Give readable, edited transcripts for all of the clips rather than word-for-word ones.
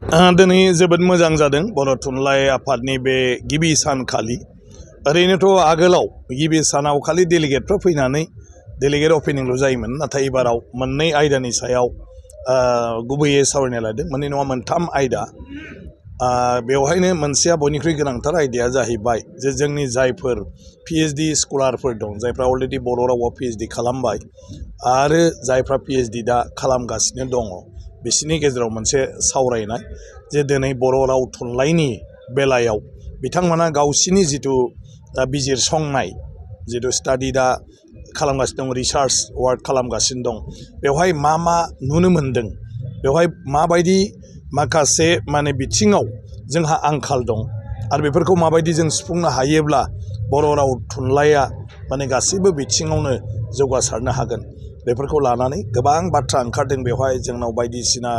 दिनै जोबोद मोजां जादों बर' थुनलाइ आफादनि बे गिबि सानखालि। ओरैनोथ' आगोलाव गिबि सानाव खालि डेलिगेटफ्रा फैनानै डेलिगेट अपेनिंल' जायोमोन, नाथाय एबाराव मोननै आयदानि सायाव गुबैयै सावरायनो लादों। मोननै नङा मोनथाम आयदा। बेवहायनो मोनसेया बयनिख्रुइ गोनांथार आयदाया जाहैबाय जे जोंनि जायफोर PhD स्कलारफोर दं, जायफ्रा अलरेडि बर' रावाव PhD खालामबाय आरो जायफ्रा PhD दा खालामगासिनो दङ, बिसोरनि गेजेराव मोनसे सावरायनाय जे दिनै बर' राव थुनलाइनि बेलायाव बिथांमोना गावसिनि जिथु बिजिरसंनाय जिथु स्टाडि दा खालामगासिनो दं, रिसार्च वार्क खालामगासिनो दं, बेवहाय मा मा नुनो मोन्दों, बेवहाय माबायदि माखासे बिथिङाव जोंहा आंखाल दं आरो बेफोरखौ माबायदि जों सुफुंनो हायोब्ला बर' राव थुनलाइया गासैबो बिथिङावनो जौगासारनो हागोन, बेफोरखौ लानानै गोबां बाथ्रा ओंखारदों। बेवहाय जोंनाव बायदिसिना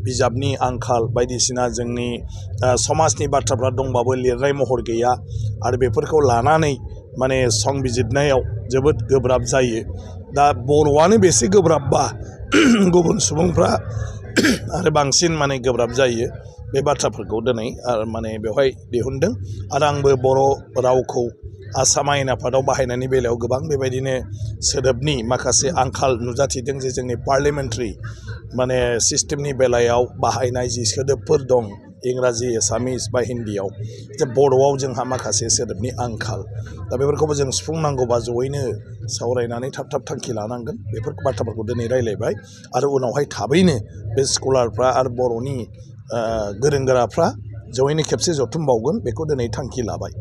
बिजाबनि आंखाल, बायदिसिना जोंनि समाजनि बाथ्राफ्रा दंबाबो लिरनाय महर गैया आरो बेफोरखौ लानानै संबिजिरनायाव जोबोद गोब्राब जायो। दा बर'आनो बेसे गोब्राबबा गुबुन सुबुंफ्रा आरो बांसिन गोब्राब जायो। बे बाथ्राफोरखौ दिनै बेवहाय दिहुनदों आरो आंबो बर' रावखौ आसाम आयेन आफादाव बाहायनायनि बेलायाव गोबां बेबायदिनो सोदोबनि माखासे आंखाल नुजाथिदों जे जोंनि पार्लियामेन्टारि सिस्टेमनि बेलायाव बाहायनाय जि सोदोबफोर दं इंराजि, एसामिस बा हिन्दीयाव, जे बर'आव जोंहा माखासे सोदोबनि आंखाल। दा बेफोरखौबो जों सुफुंनांगौबा जयैनो सावरायनानै थाब थांखि लानांगोन। बेफोर बाथ्राफोरखौ दिनै रायलायबाय आरो उनावहाय थाबैनो बे स्कलारफ्रा आरो बर'नि गोरों गोराफ्रा जयैनो खेबसे जथुमबावगोन, बेखौ दिनै थांखि लाबाय।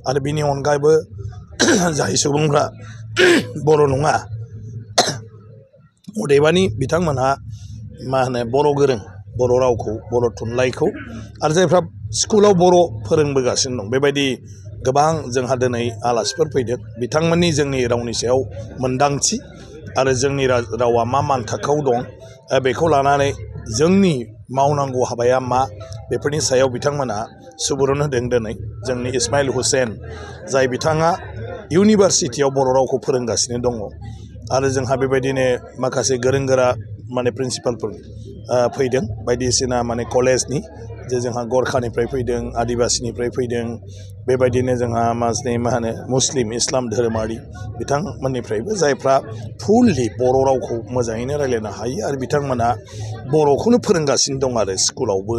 आरो बिनि अनगायैबो जाय सुबुंफ्रा बर' नङा, अदेबानि बिथांमोनहा बर' गोरों, बर' रावखौ, बर' थुनलाइखौ आरो जायफ्रा स्कुलाव बर' फोरोंबोगासिनो दं, बेबायदि गोबां जोंहा दिनै आलासिफोर फैदों। बिथांमोननि जोंनि रावनि सायाव मोनदांथि आरो जोंनि रावा मा मानथाखोआव दं, बेखौ लानानै जोंनि मावनांगौ हाबाया मा, बेफोरनि सायाव बिथांमोनहा सुबुरुन होदों। दिनै जोंनि इस्माइल हुसैन, जाय बिथाङा इउनिभारसिटियाव बर' रावखौ फोरोंगासिनो दङ, आरो जोंहा बेबायदिनो माखासे गोरों गोरा प्रिन्सिपालफोर फैदों बायदिसिना कलेजनि, जे जोंहा गरखानिफ्राय फैदों, आदिबासिनिफ्राय फैदों, बेबायदिनो जोंहा मुस्लिम इस्लाम धोरोमारि बिथांमोननिफ्रायबो, जायफ्रा फुललि बर' रावखौ मोजाङैनो रायलायनो हायो आरो बिथांमोना बर'खौनो फोरोंगासिनो दं आरो स्कुलावबो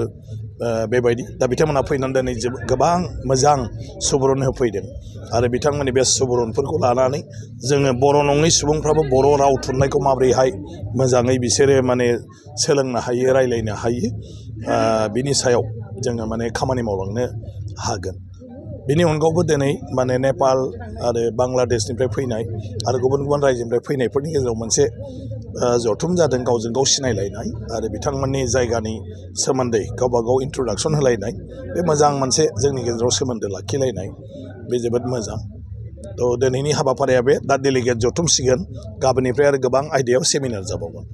बेबायदि। दा बिथांमोना फैनानै दिनै गोबां मोजां सुबुरुन होफैदों आरो बिथांमोननि बे सुबुरुनफोरखौ लानानै जोङो बर' नङै सुबुंफ्राबो बर' राव थुनलाइखौ माबोरैहाय मोजाङै बिसोरो सोलोंनो हायो, रायलायनो हायो, बिनि सायाव जोङो खामानि मावलांनो हागोन। बेनि अनगायैबो दिनै नेपाल आरो बांलादेशनिफ्राय फैनाय आरो गुबुन गुबुन रायजोनिफ्राय फैनायफोरनि गेजेराव मोनसे जथुम जादों, गावजों गाव सिनायलायनाय आरो बिथांमोननि जायगानि सोमोन्दै गावबा गाव इन्ट्रडाक्सन होलायनाय। बे मोजां मोनसे जोंनि गेजेराव सोमोन्दो लाखिलायनाय, बे जोबोद मोजां। दिनैनि हाबाफारिया बे। दा डेलिगेट जथुमसिगोन, गाबोननिफ्राय आरो गोबां आयदायाव सेमिनार जाबावगोन।